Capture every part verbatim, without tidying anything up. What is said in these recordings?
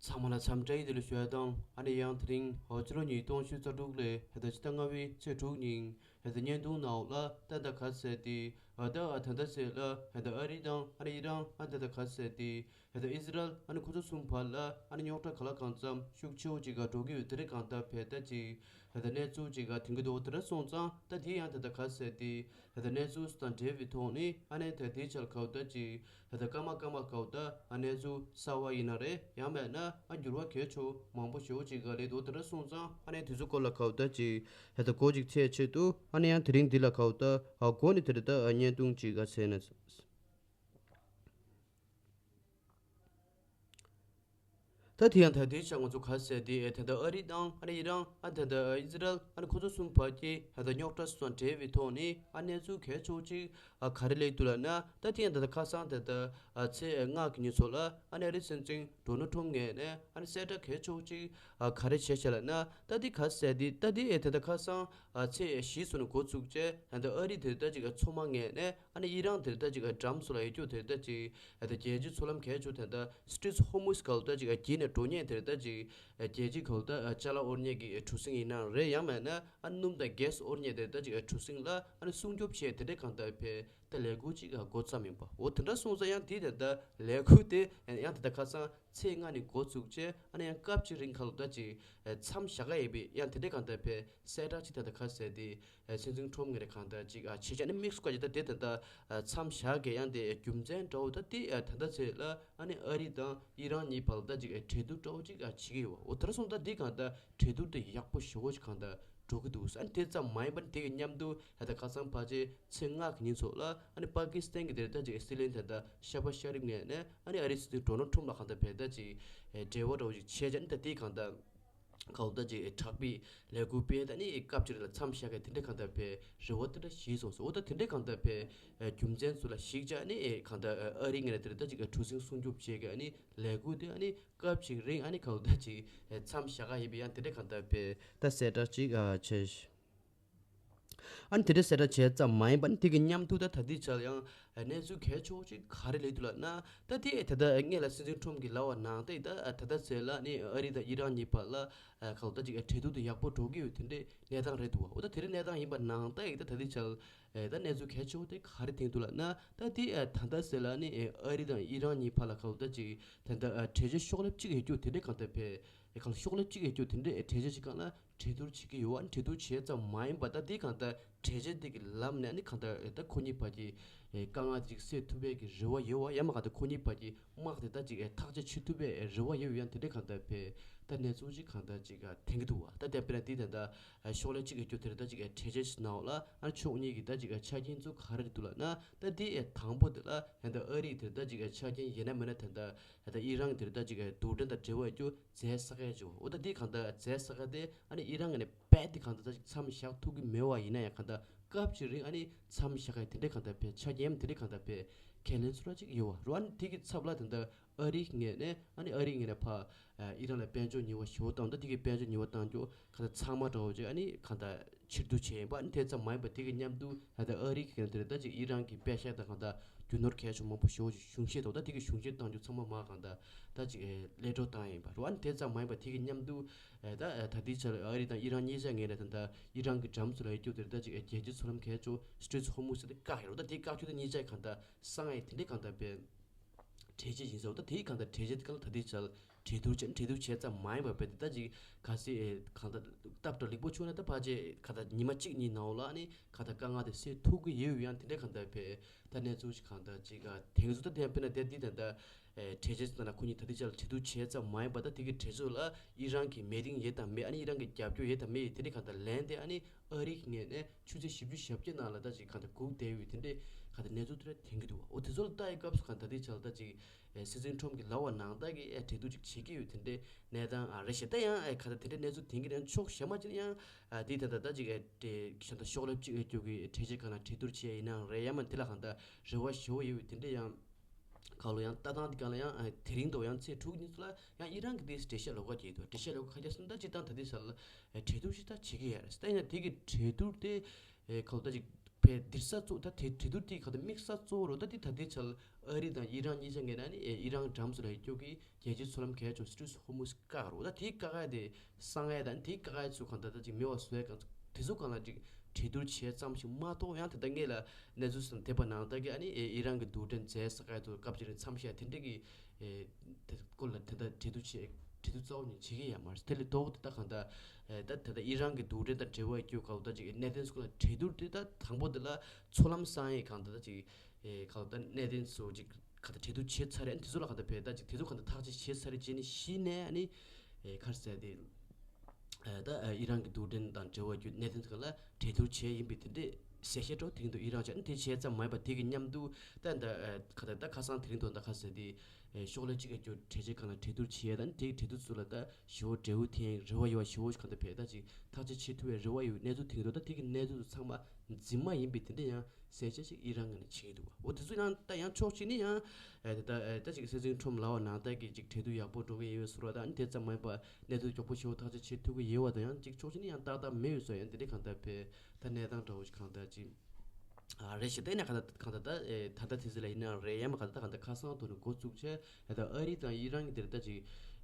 ཚང་མ་ལ་འཚམས་འདྲི་ཡི་དེ་ལ་ཞུ་ཡ་དང་ཨ་ནི་ཡང་དེ་རིང་ཧོ་ཕྱི་ལོ་ཉིས་སྟོང་ཉི་ཤུ་རྩ་དྲུག་ལས་ཧེ་ད་ཕྱི་ཟླ་ལྔ་པའི་ཚེས་དྲུག་ཉིན་ཧེ་ད་བརྙན་ཐུང་ནང་ལ་ད་ད་ག་ཟེར་ཏེ་ཨ་ད་ཨ་ད་ད་ཟེར་ལ་ཧེ་ད་ཨ་རི་དང་ཨ་ནི་ཨི་རན་ཨ་ད་ད་ག་ཟེར་ཏེ་ཧེ་ད་ཨི་ཟི་རལ་ཨ་ནི་ཁོ་ཚོ་གསུམ་བར་ལ་ཨ་ནི་རྙོག་དྲ་ག་ལ་གང་འཚམ་ཤུགས་ཆེ་བོ་ཅིག་ག་འགྲོ་གི་ཡོད། དེ་རིང་གང་ལྟར་བས་ད་ཅིག་ཧེ་ད་གནས་ཚུལ་ཅིག་ག་དེང་གི་འདུག་དེ་འདྲ་སོང་ཙང་ད་དེ་ཡང་ད་ད་ག་ཟེར་ཏེ་ད་ལྟ་གནས་ཚུལ་དང་འབྲེལ་བའི་ཐོག་ནས་ཨ་ནི་ད་དེའི་ཆར་གའུ་ད་ཅིག་ད་ལྟ་སྐར་མ་སྐར་མ་གའུ་ད་ཨ་གནས་ཚུལ་གསར་བ་ཡིན་ན་རེད། ཡང་མེད་ན་ཨ་འགྱུར་བ་གལ་ཆེ་མང་པོ་ཞེ་བོ་ཅིག་ག་སླེབས་འདུག་དེ་འདྲ་སོང་ཙང་ཨ་ནི་དེ་ཚོ་སྐོར་ལ་གའུ་ད་ཅིག་ད་ལྟ་གོ་ཅིག་ཚད་ཆེད་དུ་ཨ་ནི་ཡང་དེ་རིང་འདི་ལ་གའུ་ད་ཨ་གོ་ནི་དེ་རེད། ད་ཨ་བརྙན་ཐུང་ཅིག་ག་ཚད་ན། ད་དེ་ཡང་ད་ལྟའི་ཆ་ང་ཚོ་ག་ཟེར་དེ་ད་ལྟ་ཨ་རི་དང་ཨ་ནི་ཨི་རན་ཨ་ད་ལྟ་ཨི་ཟི་རལ་ཨ་ནི་ཁོ་ཚོ་གསུམ་བར་གྱི་ད་ལྟ་རྙོག་དྲ་སོགས་དང་འབྲེལ་བའི་ཐོག་ནས་ཨ་གནས་ཚུལ་གལ་ཆེ་བོ་ཅིག་ཨ་ག་རེ་སླེབས་འདུག་ལབ་ན། ད་དེ་ཡང་ད་ལྟ་ཁ་སང་ད་ལྟ་ཨ་ཚེས་ལྔ་གི་ཉིན་ཚོ་ལ་ཨ་ནི་ཨ་རིའི་སྲིད་འཛིན་ཌོ་ནལ་ཊམ་ངོས་ནས་ཨ་ནི་གསལ་བསྒྲགས་གལ་ཆེ་བོ་ཅིག་ཨ་ག་རེ་བྱས་བྱས་ལབ་ན། ད་དེ་ག་ཟེར་དེ་ད་དེ་ད་ལྟ་ཁ་སང་ཨ་ཚེས་བཞི་ཚོ་ནས་འགོ་བཙུགས་བྱས་ད་ལྟ་ཨ་རི་དེ་ད་ཅིག་ཨ་མཚོ་དམག་ངོས་ནས་ཨ་ནི་ཨི་རན་དེར་ད་ཅིག་འགྲམ་སོ་ལ་ཡོད་རྒྱུ་དེར་ད་ཅིག་ཨ་ད་རྒྱལ་སྤྱིའི་མཚོ་ལམ་གལ་ཆེ་དེར་ད་སི་ཊི་རིཊ་ཧོར་མུ་ཛི་ག་ལ་ད་ཅིག་ཨ་བརྒྱུད་ནས་འགྲོ་མཁན་དེར་ད་ཅིག་ཨ་རྒྱལ་སྤྱིའི་ག་ལ་ད་ཨ་ཅ་ལག་དབོར་མཁན་གྱི་གྲུ་གཟིངས་ཡིན་ན་རེད། ཡང་མེད་ན་ཨ་སྣུམ་དང་གྷེ་སི་དབོར་མཁན་དེར་ད་ཅིག་ཨ་གྲུ་གཟིངས་ལ་ཨ་ནི་སྲུང་སྐྱོབ་བྱས་དེ་འདྲའི་གང་ལྟར་བས་ད་ལས་འགུལ་ཅིག་ཨ་འགོ་བརྩམས་ཡིན་པ། འོ་དེ་འདྲ་སོང་ཙང་ཡང་དེ་དེ་ད་ལས་འགུལ་དེ་ཡང་དེ་ད་ཁ་སང་ཚེས་ལྔ་ནས་འགོ་བཙུགས་བྱས་ཨ་ནི་ཡང་སྐབས་ཅིག་རིང་ག་ལ་ད་ཅིག་ཨ་མཚམས་བཞག་ག་ཡིན་པའི་ཡང་དེ་འདྲའི་གང་ལྟར་བས་གསལ་བསྒྲགས་ཅིག་ད་ད་ག་ཟེར་དེ། ཨ་སྲིད་འཛིན་ཊམ་ངོས་ནས་གང་ལྟར་ཅིག་ཨ་བྱས་བྱས་ནས་དམིགས་སུ་བཀར་གྱི་ད་དེ་ད་ལྟ་ཨ་མཚམས་བཞག་གི་ཡང་དེ་རྒྱུ་མཚན་འདྲ་བོ་ད་དེ་ཨ་ད་ལྟ་ཚེ་ལ་ཨ་ནི་ཨ་རི་དང་ཨི་རན་གཉིས་བར་ལ་ད་ཅིག་ཨ་གྲོས་བསྡུར་འདྲ་བོ་ཅིག་ཨ་བྱེད་ཀྱི་ཡོད་པ། འོ་དེ་འདྲ་སོང་ད་དེ་གང་ལྟར་གྲོས་བསྡུར་དེ་ཡག་པོ་ཞེ་བོ་ཅིག་གང་ལྟར་འགྲོ་གི་འདུག་ཨ་ནི་དེ་ཙམ་མ་ཡིན་པར་དེ་གི་མཉམ་དུ་ཨ་ད་ཁ་སང་ཕལ་ཆེར་ཚེས་ལྔ་གི་ཉིན་ཚོ་ལ་ཨ་ནི་པ་ཀི་སི་ཐན་གྱི་དེར་ད་ཅིག་ཨ་སྲིད་བློན་དེ་ད་ཤ་བ་ཤ་རིབ་ངོས་ནས་ཨ་ནི་ཨ་རིའི་སྲིད་འཛིན་ཌོ་ནལ་ཊམ་ལ་གང་ལྟར་བས་ད་ཅིག་ཨ་འབྲེལ་བ་འདྲ་བོ་ཅིག་བྱས་བྱས་ནས་ད་དེ་གང་ལྟར། གའུ་ད་ཅིག་དྲག་པའི་ལས་འགུལ་སྤེལ་ད་ནི་སྐབས་ཅིག་ལ་མཚམས་བཞག་གི་དེ་འདྲ་གང་ལྟར་བས་རེ་བ་དེ་འདྲ་ཞིག་སོང་སོང་། འོ་ད་དེ་འདྲ་གང་ལྟར་བས་རྒྱུ་མཚན་ཚོ་ལ་གཞིགས་བྱས་ནི་གང་ལྟར་ཨ་རི་ངོས་ནས་དེ་འདྲ་ད་ཅིག་གྲུ་གཟིངས་སྲུང་སྐྱོབ་བྱེད་གི་ཨ་ནི་ལས་འགུལ་དེ་ཨ་ནི་སྐབས་ཅིག་རིང་ཨ་ནི་གའུ་ད་ཅིག་མཚམས་བཞག་ག་ཡིན་པའི་ཡང་དེ་འདྲ་གང་ལྟར་བས་ད་གསལ་བསྒྲགས་ཅིག་བྱས། ཨ་ནི་དེ་འདྲ་གསལ་བསྒྲགས་བྱས་ཙམ་མ་ཡིན་པ་ནི་དེ་གི་མཉམ་དུ་ད་ད་ལྟའི་ཆར་ཡང་གནས་ཚུལ་གལ་ཆེ་བོ་ཅིག་ག་རེ་སླེབས་འདུག་ལབ་ན། ད་དེ་ད་ལྟ་སྔོན་ལ་སྲིད་འཛིན་ཊམ་གྱིས་ལབ་པ་ནང་ད་ད་ད་ལྟ་ཚེ་ལ་ནི་ཨ་རི་དང་ཨི་རན་གཉིས་བར་ལ་གང་ལྟར་ཅིག་གྲོས་བསྡུར་དེ་ཡག་པོ་འགྲོ་གི་ཡོད་དེ་འདྲའི་གནས་སྟངས་རེད་འདུག་བ། འོ་ད་དེ་འདྲའི་གནས་སྟངས་ཡིན་པ་ནང་ད་ཡིག་ད་ད་ལྟའི་ཆར་ད་གནས་ཚུལ་གལ་ཆེ་བོ་དེ་ག་རེ་ཐོན་འདུག་ལབ་ན། ད་དེ་ད་ལྟ་ཚེ་ལ་ནི་ཨ་རི་དང་ཨི་རན་གཉིས་བར་ལ་གང་ལྟར་ཅིག་ད་ལྟ་གྲོས་ཆོད་ཤོག་ལེབ་གཅིག་ཡོད་རྒྱུ་དེ་འདྲའི་གང་ལྟར་བས་གང་ཤོག་ལེབ་གཅིག་ཡོད་རྒྱུ་དེ་འདྲའི་གྲོས་ཆོད་ཅིག་གང་ལ་གྲོས་བསྡུར་བྱེད་ཀྱི་ཡོད་པ། གྲོས་བསྡུར་བྱས་ཙམ་མ་ཡིན་པ་ད་དེ་གང་ལྟར་གྲོས་ཆོད་དེ་གི་ལམ་ནས་ཨ་ནི་གང་ལྟར་ད་ཁོ་གཉིས་བར་གྱི་དཀའ་ངལ་དེ་ཅིག་སེལ་ཐུབ་པའི་གི་རེ་བ་ཡོད་པ། ཡང་མ་གང་ལྟར་ཁོ་གཉིས་བར་གྱི་དམག་དེ་ད་ཅིག་ཐག་གཅོད་བྱེད་ཐུབ་པའི་རེ་བ་ཡོད་པ། ཡང་དེ་འདྲའི་གང་ལྟར་བས་ད་གནས་ཚུལ་ཅིག་གང་ལྟར་ཅིག་ཐོན་གྱི་འདུག་བ། ད་དེ་དཔེར་ན་དེ་ད་ལྟ་ཤོག་ལེབ་གཅིག་གི་རྒྱུ་དེར་ད་ཅིག་གྲོས་ཆོད་ནང་ལ་ཨ་ནི་ཕྱོགས་གཉིས་ཀྱི་ད་ཅིག་ཆ་རྐྱེན་ཚོ་ག་རེ་འདུག་ལབ་ན། ད་དེ་དང་པོ་དེ་ལ་ད་ལྟ་ཨ་རི་དེར་ད་ཅིག་ཆ་རྐྱེན་ཡིན་ན་མིན་ན་ད་ལྟ་ད་ལྟ་ཨི་རན་དེར་ད་ཅིག་རྡུལ་ཕྲན་དང་འབྲེལ་བ་ཡོད་རྒྱུ། རྫས་ས་ཁ་ཅིག་འོ་ད་དེ་གང་ལྟར་རྫས་ས་ཁ་དེ་ཨ་ནི་ཨི་རན་ངོས་ནས་རྦད་དེ་གང་ལྟར་ད་ཅིག་མཚམས་བཞག་ཐུབ་ཀྱི་མེད་པ་ཡིན་ན་ཡང་གང་ལྟར་སྐབས་ཅིག་རིང་ཨ་ནི་མཚམས་བཞག་གི་དེ་འདྲའི་གང་ལྟར་བས་ཆ་རྐྱེན་དེ་འདྲའི་གང་ལྟར་བས་ཁས་ལེན་ཚུལ་ཅིག་ཡོད་པ་རུ། ཨ་ནི་དེ་གི་ཚབ་ལ་ད་ལྟ་ཨ་རི་ངོས་ནས་ཨ་ནི་ཨ་རི་ངོས་ནས་ཕར་ཨི་རན་ལ་དཔལ་འབྱོར་ཉེས་པ་ཞེ་པོ་བཏང་། ད་དེ་གི་དཔལ་འབྱོར་ཉེས་པ་བཏང་རྒྱུ་གང་ལྟར་ཚང་མ་འདྲ་བོ་ཅིག་ཨ་ནི་གང་ལྟར་ཕྱིར་བསྡུ་བྱས་ཡིན་པ། ཨ་ནི་དེ་ཙམ་མ་ཡིན་པ་དེ་གི་མཉམ་དུ་ད་ལྟ་ཨ་རི་གི་ངོས་ནས་ད་ཅིག་ཨི་རན་གྱི་པེ་ཤག་དང་གང་ལྟར་རྒྱུ་ནོར་གལ་ཆེ་མང་པོ་ཞེ་པོ་ཅིག་གཞུང་བཞེས་དང་ད་དེ་གི་གཞུང་བཞེས་བཏང་རྒྱུ་ཚང་མ་མར་གང་ལྟར་ད་ཅིག་ཨེ་གློད་གྲོལ་བཏང་ཡིན་པ་རུ། ཨ་ནི་དེ་ཙམ་མ་ཡིན་པ་དེ་གི་མཉམ་དུ་ཨེ་ད་ཨེ་ད་ལྟའི་ཆར་ཨ་རི་དང་ཨི་རན་གཉིས་ཆ་ངོས་ནས་ད་ལྟ་ཨི་རན་གྱི་འགྲམ་ཚོ་ལ་ཡོད་རྒྱུ་དེར་ད་ཅིག་ཨེ་རྒྱལ་སྤྱིའི་མཚོ་ལམ་གལ་ཆེ་སི་ཊི་རིཊ་ཧོར་མུ་ཛི་དེ་བཀག་ཡོད་རུ། ད་དེ་བཀག་རྒྱུ་དེ་གཉིས་ཆ་གང་ལྟར་གསང་ཡ་དེ་འདྲའི་གང་ལྟར་བས་གྲོས་ཆོད་ཡིན་ཟེར་བ། ད་དེའི་གང་ལྟར་གྲོས་ཆོད་དེ་ག་ལ་ད་ལྟའི་ཆར་གྲོས་བསྡུར་བྱས་གྲོས་བསྡུར་བྱས་ཙམ་མ་ཡིན་པ་བས་ད་ཅིག་ག་ཚད་གང་ལྟར་སྟབས་བདེ་ལེགས་པོ་བྱུང་ན་ད་ཕལ་ཆེར་གང་ལྟར་ཉི་མ་གཅིག་གཉིས་ནང་ལ་ཨ་ནི་གང་ལྟར་དཀའ་ངལ་དེ་སེལ་ཐུབ་ཀྱི་ཡོད། ཡང་དེ་འདྲའི་གང་ལྟར་བས་ད་གནས་ཚུལ་ཞིག་གང་ལྟར་ཅིག་དེང་སང་ད་དེ་ཡང་དཔེར་ན་དེ་འདི་ད་ལྟ་གྲོས་ཆོད་ནང་ལ་ཁོ་གཉིས་ད་ལྟའི་ཆར་གྲོས་བསྡུར་བྱས་ཙམ་མ་ཡིན་པ་ད་དེ་གི་གྲོས་ཆོད་ལ་ཨི་རན་གྱི་མོས་མཐུན་ཡོད་དམ་མེད། ཨ་ནི་ཨི་རན་གྱི་རྒྱབ་སྐྱོར་ཡོད་དམ་མེད། དེ་འདྲའི་གང་ལྟར་ལན་དེ་ཨ་ནི་ཨ་རིའི་ངོས་ནས་ཆུ་ཚོད་བཞི་བཅུ་ཞེ་བརྒྱད་ནང་ལ་ད་ཅིག་གང་ལྟར་སྒུག་བསྡད་ཡོད་དེ་འདྲའི་གང་ལྟར་གནས་ཚུལ་དེ་འདྲ་ཐོན་གྱི་འདུག་འོ་དེ་ཚོ་ལ་ལྟ་ཡི་སྐབས་སུ་གང་ལྟར་དེ་ཆ་ལ་ད་ཅིག་སྲིད་འཛིན་ཊམ་གྱིས་ལབ་པ་ནང་ལྟར་གྱི་གྲོས་བསྡུར་ཅིག་བྱེད་ཀྱི་ཡོད་དེ་འདྲའི་གནས་སྟངས་རེད་ཤག་ད་ཡང་གང་ལྟར་དེ་འདྲའི་གནས་ཚུལ་ཐོན་གྱི་རེད། ཕྱོགས་གཞན་པ་ཅིག་ཡང་དེ་ད་ལྟ་ད་ཅིག་གཞན་དག་ཤོག་ལེབ་གཅིག་གཅིག་གི་གྲོས་ཆོད་གང་ལ་གྲོས་བསྡུར་བྱས་ཡིན་ནའང་རེད། ཡང་མིན་དེ་ལ་གང་ལྟར་རེ་བ་ཞེ་པོ་ཡོད་དེ་འདྲའི་ཡང་གང་ལོ་ཡང་ལྟ་སྟངས་དེ་གང་ལ་ཡང་དེ་རིང་དུ་ཡང་ཚེས་དྲུག་ཉིན་ཚོ་ལ་ཡང་ཨི་རན་གྱི་དེ་འགྲེལ་བཤད་ལོགས་ཀ་བྱས་འདུག་འགྲེལ་བཤད་ལོགས་ཀ་ཁ་ཤས་སུ་ད་སྤྱིར་བཏང་ད་ལྟའི་ཆར་ལ་གྲོས་བསྡུར་ཞིག་ད་བྱེད་ཀྱི་ཡོད་རེད། ད་ཡིན་ན་དེ་གི་གྲོས་བསྡུར་དེ་གང་ལྟར་ཅིག་ བས་འདིར་ས་གཙོ་ད་དེ་གྲོས་བསྡུར་དེ་ག་ད་དམིགས་ས་གཙོ་བོ་རུ་ད་དེ་ད་ལྟའི་ཆར་ཨ་རི་དང་ཨི་རན་གཉིས་ཆ་ངེས་ན་ནི་ཨི་རན་འགྲམ་སུ་ལ་ཡི་སྐྱོ་གི་རྒྱལ་སྤྱིའི་མཚོ་ལམ་གལ་ཆེ་སི་ཊེཊ་ཧོར་མུས་བཀག་རོགས། ད་དེའི་བཀག་ཡ་དེ་གསང་ཡ་དང་དེའི་བཀག་ཡ་ཚུ་གང་ལྟར་ད་ཅིག་མེད་པ་བཟོ་ཡ་གང་དེ་ཚོ་གང་ལ་ཅིག་གྲོས་བསྡུར་བྱས་ཙམ་ཞིག་མ་གཏོགས། ཡང་དེ་ལྟ་ངེས་ལ་གནས་ཚུལ་སོགས་འདེབས་པ་ནང་ལྟར་གྱི་ཨ་ནི་ཨི་རན་གྱི་རྡུལ་ཕྲན་འཛད་ས་ག་ཡ་ཚོ་སྐབས་ཅིག་རིང་མཚམས་བཞག་དེ་འདྲས་ཀྱི་དེ་སྐོར་ལ་དེ་ལྟ་གྲོས་བསྡུར་བྱས་གྲོས་བསྡུར་རྩ་བ་ཉིད་བྱེད་ཀྱི་ཡོད་མ་རེད། དེ་ལས་ལྡོག་དེ་ལྟ་གང་ལྟར་ད་དེ་ལྟ་ཨི་རན་གྱི་རྡུལ་ཕྲན་དང་འབྲེལ་བ་ཡོད་ག་འོ་ད་ཅིག་གནད་དོན་སྐོར་ལ་གྲོས་བསྡུར་དེ་ལྟ་དང་པོ་དེ་ལ་མཚོ་ལམ་གསང་ཡས་གང་ལྟར་ད་ཅིག་ཨེ་ཁ་ལོ་ད་གནད་དོན་ཚོ་ཅིག་ག་ད་གྲོས་བསྡུར་བྱས་ཚར་རེད། དེ་ཚོ་ལ་ག་ད་བས་ད་ཅིག་དེ་ཚོ་ག་ད་ཐག་གཅོད་བྱས་ཚར་རེད་ཅེས་ནི་གཞི་ནས་ཨ་ནི་ཨེ་ཁར་ཟེར་དེ་ཨེ་ད་ཨེ་ཨི་རན་གྱི་རྡུལ་ཕྲན་དང་འབྲེལ་བ་རྒྱུ་གནད་དོན་ཚོ་ལ་གྲོས་བསྡུར་བྱས་ཡིན་པའི་དེ་འདྲས་ཟེར་བཤད་འགྲོ་དེ་རིང་དུ་ཨི་རན་ཅག་ནི་དེ་བྱས་ཙམ་མ་ཡིན་པ་དེ་གི་མཉམ་དུ་ད་ད་ཨེ་ག་ད་ད་ཁ་སང་དེ་རིང་དུ་ད་ཁ་ཟེར་དེ་ཨེ་ཤོག་ལྷེ་གཅིག་གི་རྒྱུ་གྲོས་ཆོད་གང་ལ་གྲོས་བསྡུར་བྱས་ད་ནི་དེ་གི་གྲོས་བསྡུར་ཚོ་ལ་ད་ཞི་བོ་འབྲས་བུ་འཐེན་རེ་བ་ཡོད་པ་ཞི་བོ་ག་ད་བས་ད་ཅིག་ཐག་གཅོད་བྱེད་ཐུབ་པའི་རེ་བ་ཡོད་གནས་ཚུལ་དེ་རིང་དུ་ད་དེ་གི་གནས་ཚུལ་ཚོ་ཚང་མ་རྫུན་མ་ཡིན་པའི་དེ་འདྲས་ཡང་གསལ་བཤད་ཅིག་ཨི་རན་ངོས་ནས་བྱེད་ཀྱི་འདུག་འོ་དེ་ཚོ་ཡང་ད་ཡང་ཕྱོགས་གཅིག་ནས་ཡང་ཨེ་ད་ད་ཨེ་ད་ཅིག་སྲིད་འཛིན་ཁྲོམ་ལའོ་ནང་ལྟར་གྱི་ཅིག་གྲོས་བསྡུར་ཡག་པོ་འགྲོ་གི་ཡོད་པའི་བཟོ་འདྲ་དང་དེ་ཙམ་མ་ཡིན་པ་གནས་ཚུལ་མགྱོགས་པོ་ཞེ་པོ་ཐག་གཅོད་བྱེད་ཐུབ་ཀྱི་ཡོད་པ་དང་ཡང་ཅིག་ཕྱོགས་གཅིག་ནས་ཡང་ཏག་ཏག་མེད་པའི་བཟོ་ཡང་དེ་འདྲའི་གང་ལྟར་བས་ད་གནས་སྟངས་འདྲ་བོ་ཞིག་གང་ལྟར་ཅིག་ཨ་རེད་ཞེ་ད་ཡིན་ན་གང་ལྟར་གང་ལྟར་ད་ཨེ་ད་ལྟ་དེ་ཚོ་ལ་ཡིན་ན་རེད་ཡང་མ་གང་ལྟར་ད་གང་ལྟར་ཁ་སང་ཐོག་ནས་འགོ་བཙུགས་བྱས་ཨེ་ད་ཨ་རི་དང་ཨི་རན་གྱི་དེར་ད་ཅིག་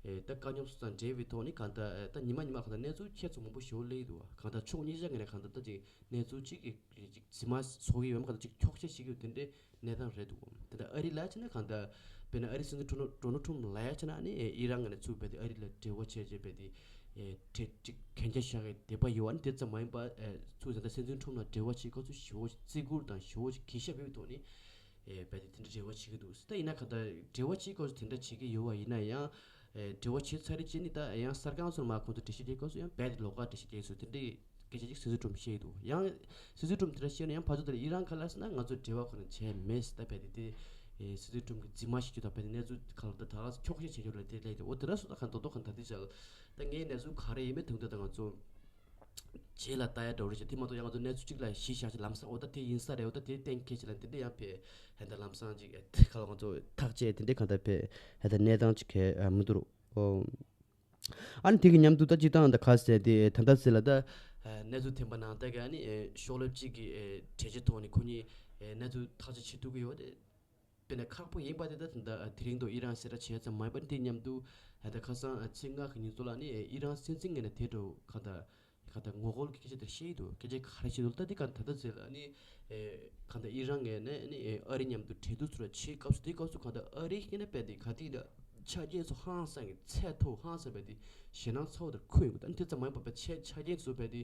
ཨེ་ད་དཀའ་རྙོག་སོགས་དང་འབྲེལ་བའི་ཐོག་ནས་གང་ལྟར་ཨེ་ད་ཉི་མ་ཉི་མ་གང་ལྟར་གནས་ཚུལ་ཁྱད་མཚར་མང་པོ་ཞེ་པོ་སླེབས་འདུག་གང་ལྟར་ཕྱོགས་གཉིས་ཆ་ངོས་ནས་གང་ལྟར་ད་ཅིག་གནས་ཚུལ་གཅིག་གི་ཅིག་རྫུན་མ་བཟོ་གི་ཡོད་མ་ག་ད་ཅིག་འཁྱོག་བཤད་བྱེད་ཀྱི་ཡོད་དེ་འདྲའི་གནས་སྟངས་རེད་འདུག་དེ་འདྲ་ཨ་རི་ལ་ཕྱིན་ན་གང་ལྟར་དཔེར་ན་ཨ་རི་སྲིད་འཛིན་ཁྲོ་ནོ་ཁྲོ་ནོ་ཁྲོམ་ལ་ཡ་ཕྱིན་ན་ཨ་ནི་ཨི་རན་ངོས་ནས་ཚུར་རྦད་དེ་ཨ་རི་ལ་འབྲེལ་བ་བྱས་རྗེས་རྦད་དེ་ཨེ་གྲས་ཅིག་གན་རྒྱ་བཞག་གི་དད་པ་ཡོད་པ་ནི་དེ་ཙམ་མ་ཡིན་པ་ཨེ་ཚུར་ད་ལྟ་སྲིད་འཛིན་ཁྲོམ་ལ་འབྲེལ་བ་བྱེད་སྐབས་སུ་ཞེ་པོ་བརྩི་བཀུར་དང་ཞེ་པོ་གུས་ཞབས་ཡོད་པའི་ཐོག་ནས་ཨེ་རྦད་དེ་དེ་འདྲ་འབྲེལ་བ་བྱེད་ཀྱི་འདུག་ད་ཡིན་ན་གང་ལྟར་འབྲེལ་བ་བྱེད་སྐབས་སུ་དེ་འདྲ་བྱེད་ཀྱི་ཡོད་པ་ཡིན་ན་ཡང་། ཨེ་འབྲེལ་བ་བྱས་ཚར་རེད་ཅེས་ནི་ད་ཡང་གསར་ཁང་ཚོར་མར་ཁོང་ཚོ་འགྲེལ་བཤད་རྒྱག་སྐབས་སུ་ཡང་རྦད་དེ་ལོགས་ཀ་འགྲེལ་བཤད་རྒྱག་སོང་དེ་འདྲའི་སྐད་ཆ་ཅིག་སྲིད་འཛིན་ཁྲོམ་བཤད་འདུག་ཡང་སྲིད་འཛིན་ཁྲོམ་དེ་འདྲ་བཤད་ན་ཡང་ཕར་ཚུར་དེ་ལ་ཨི་རན་ཁ་ལ་སི་ན་ང་ཚོ་འབྲེལ་བ་ཁོ་ན་བྱས་མེད་ཟེར་ད་རྦད་དེ་དེ་ཨེ་སྲིད་འཛིན་ཁྲོམ་གྱི་རྫུན་མ་བཤད་རྒྱུ་དང་རྦད་དེ་གནས་ཚུལ་གང་ལ་ད་ད་ག་འཁྱོག་བཤད་བྱེད་རྒྱུ་ལ་དེ་ལས་དེ་འོ་དེ་འདྲ་སོང་ད་ག་མདོག་མདོག་ག་ད་དེ་བྱ་ལ་ད་ངའི་གནས་ཚུལ་ག་རེ་ཡིན་མིན་དེ་འདྲ་ད་ང་ཚོ་རྗེས་ལ་ལྟ་ཡ་འདྲ་བོ་རེད་ཤག་དེ་མ་གཏོགས་ཡང་ང་ཚོ་གནས་ཚུལ་གཅིག་ལ་གཞི་བཞག་ཅིག་ལམ་སང་འོ་ད་དེ་ཡིན་ས་རེད་འོ་ད་དེ་གཏན་འཁེལ་ཅིག་ལ་དེ་འདྲ་ཡང་ཕེ་ཧན་ད་ལམ་སང་ཅིག་ཨེ་ཁ་ལ་ང་ཚོ་ཐག་བཅད་དེ་འདྲ་གང་ལྟར་ཕེ་ཧན་ད་གནས་སྟངས་ཅིག་གས་མི་འདུག་རོ། ཨོ། ཨ་ནི་དེ་གི་མཉམ་དུ་ད་སྤྱི་བཏང་ད་ཁ་ཟེར་དེ་ད་ལྟ་ཟེར་ལ་ད་གནས་ཚུལ་ཐོན་པ་ནང་ལྟར་གི་ཨ་ནི་ཤོག་ལྷེབ་གཅིག་གི་གྲོས་ཆོད་ཐོག་ནས་ཁོ་གཉིས་གནས་ཚུལ་ཐག་གཅོད་བྱེད་ཐུབ་ཀྱི་ཡོད་དེ། དཔེར་ན་ཁག་པོ་ཡིན་པ་དེ་ད་ད་དེ་རིང་དུ་ཨི་རན་གསལ་བསྒྲགས་བྱས་ཙམ་མ་ཡིན་པར་དེ་མཉམ་དུ་ད་ཁ་སང་ཚེས་ལྔ་གི་ཉིན་ཚོ་ལ་ནི་ཨི་རན་སྲིད་འཛིན་ངོས་ནས་དེ་འདྲ་ག་ད་ག་ད་ངོ་རྒོལ་གྱི་སྐད་ཆ་དེ་བཤད་ཡི་འདུག་སྐད་ཆ་ག་རེ་བཤད་འདུག་ད་དེ་ག་ད་ད་ཟེར་ལ་ནི་ག་ད་ཨི་རན་ངོས་ནས་ནི་ཨ་རི་མཉམ་དུ་གྲོས་བསྡུར་ཚུར་བྱེད་སྐབས་སུ་དེ་སྐབས་སུ་ག་ད་ཨ་རི་ངོས་ནས་རྦད་དེ་ག་དེ་ད་ཆ་རྐྱེན་ཚོ་ཧང་སང་གི་ཚད་མཐོ་ཧང་སང་རྦད་དེ་ཞེད་སྣང་ཚ་བོ་དེ་འཁོད་ཡོང་གི་ད་དེ་ཙམ་མ་ཡིན་པར་རྦད་ཆ་ཆ་རྐྱེན་ཚོ་རྦད་དེ་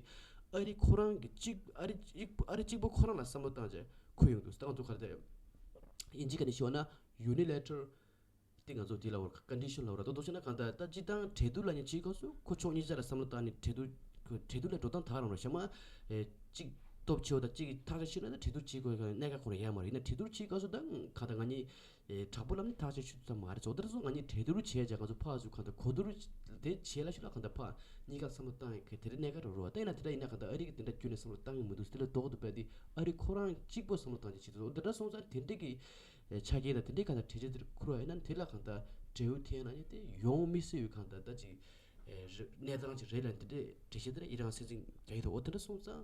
ཨ་རི་ཁོ་རང་གི་གཅིག་ཨ་རི་གཅིག་ཨ་རི་གཅིག་པོ་ཁོ་རང་ལ་བསམ་བློ་བཏང་བྱས། ཁུལ་ཡོང་འདུག་ད་ང་ཚོ་ག་རེ་ད་ཨིན་ཇི་སྐད་ནས་ཞུས་པ་ན་ཡུ་ནི་ལེ་ཊར་དེ་ང་ཚོ་དེ་ལ་བར་ཀོན་ཌི་ཤན་ལ་བར་ད་དུང་བྱས་ན་གང་ལྟར་ད་སྤྱི་བཏང་གྲོས་བསྡུར་ལ་ཉེ་ཆེའི་སྐབས་སུ་ཁོ་ཕྱོགས་གཉིས་ཆ་ལ་བསམ་བློ་བཏང་ནས་གྲོས་བསྡུར་གྲོས་བསྡུར་ལ་འགྲོ་སྟངས་དག་རང་རེད་ཤག་མ་གཅིག་སྟོབས་ཆེ་བ་དང་གཅིག་གིས་ཐག་གཅོད་ཤེས་ན་ད་གྲོས་བསྡུར་བྱེད་དགོས་གི་གནད་འགག་ཁོ་རང་ཡོད་མ་རེད། ཡིན་ན་གྲོས་བསྡུར་བྱེད་སྐབས་སུ་ད་གང་ལྟར་ང་གཉིས་དྲག་པོ་ལབ་ནས་ཐག་གཅོད་ཆུད་ཙམ་མ་རེད། ཚོགས་དེར་སོང་ང་གཉིས་གྲོས་བསྡུར་བྱས་བྱས་ང་ཚོ་ཕར་ཚུར་གང་ལྟར་གོ་བསྡུར་དེ་བྱས་ལ་ཤུ་ལ་གང་ལྟར་ཕར་གཉིས་ཀ་བསམ་བློ་བཏང་ཡོད་གི་དེ་རིང་གནད་འགག་རང་རེད་བ། ད་ཡིན་ན་དེ་འདྲ་ཡིན་ན་གང་ལྟར་ཨ་རི་གིས་དེ་འདྲ་ཁྱོན་ནས་བསམ་བློ་བཏང་གི་མི་འདུག་དེ་ལས་ལྡོག་ཏུ་བས་དེ་ཨ་རི་ཁོ་རང་གཅིག་པོ་བསམ་བློ་བཏང་བྱས་བྱེད་དུ་འདི་འདྲ་སོང་ཙང་དེ་འདྲ་གི་ཆ་རྐྱེན་དང་དེ་འདྲའི་གང་ལྟར་གྲོས་ཆོད་དེར་འཁུར་བ་ཡིན་ན་དེ་ལ་གང་ལྟར་འབྲས་བུ་ཐོན་ན་ཡང་དེ་ཡོང་མི་སྲིད་པའི་གང་ལྟར་ད་ཅིག་གནས་སྟངས་ཅིག་རེད་ལ་འདི་འདྲའི་གྲོས་ཆོད་དེ་ལ་ཨི་རན་སྲིད་འཛིན་རྒྱག་གི་འདུག་འོ་དེ་འདྲ་སོང་ཙང་